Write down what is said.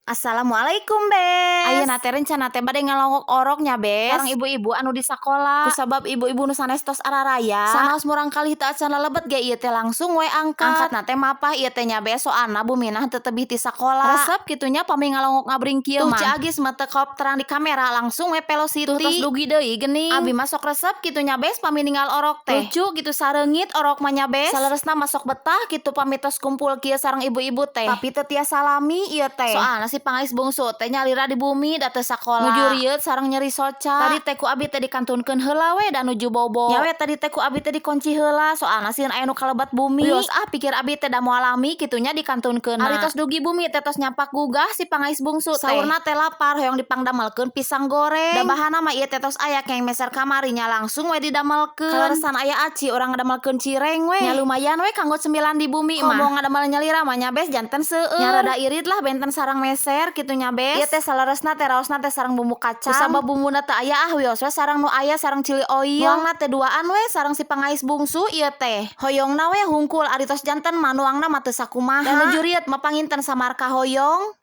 Assalamualaikum, Bes. Ayeuna teh rencana teh bade ngalongok orok nya, Bes. Sareng ibu-ibu anu di sakola. Kusabab ibu-ibu nu sanes tos araraya. Sanaos murangkalih teu acan lalebet ge ieu teh langsung we angkat. Angkatna teh mapah ieu teh nya, Bes, soalna Bu Minah teu tebih ti sakola. Resep kitu nya pami ngalongok ngabring kieu mah. Tuh Ciagis mah teu kaop terang di kamera, langsung we velocity. Tuh tos dugi deui geuning. Abi mah sok resep kitu nya, Bes, pami ninggal orok teh. Lucu gitu, sareungit orok mah nya, Bes. Saleresna mah sok betah kitu pami tos kumpul kieu sareng ibu-ibu teh. Tapi teu tiasa lami ieu teh. Soalna si pangais bungsu teh nyalira di bumi da teu sakola. Nuju rieut sareng nyeri soca. Tadi teh ku abi teh dikantunkeun heula we da nuju bobo. Nya we, tadi teh ku abi teh dikunci heula soalna sieun aya nu kalebat bumi. Wios ah, pikir abi teh, da moal lami kitu nya dikantunkeunna. Ari tos dugi bumi teh tos nyampak gugah si pangais bungsu teh. Saurna teh lapar, hoyong dipangdamelkeun pisang goreng. Da bahanna mah ieu teh tos aya keng meser kamari nya, langsung we didamelkeun. Kaleresan aya aci, urang ngadamelkeun cireng we. Nya lumayan we kanggo cemilan di bumi mah. Komo ngadamel nyalira mah nya, Bes, janten seueur. Nya rada irit lah, benten sareng meser kitu nya, Bes. Ieu teh saleresna teh raosna teh sareng bumbu kacang. Kusabab bumbuna teu aya, ah wios we sareng nu aya, sareng chili oil. Nuangna teh duaan we sareng si pangais bungsu ieu teh. Hoyongna we hungkul, ari tos janten mah nuangna mah teu sakumaha. Da nuju rieut mah panginten samar kahoyong.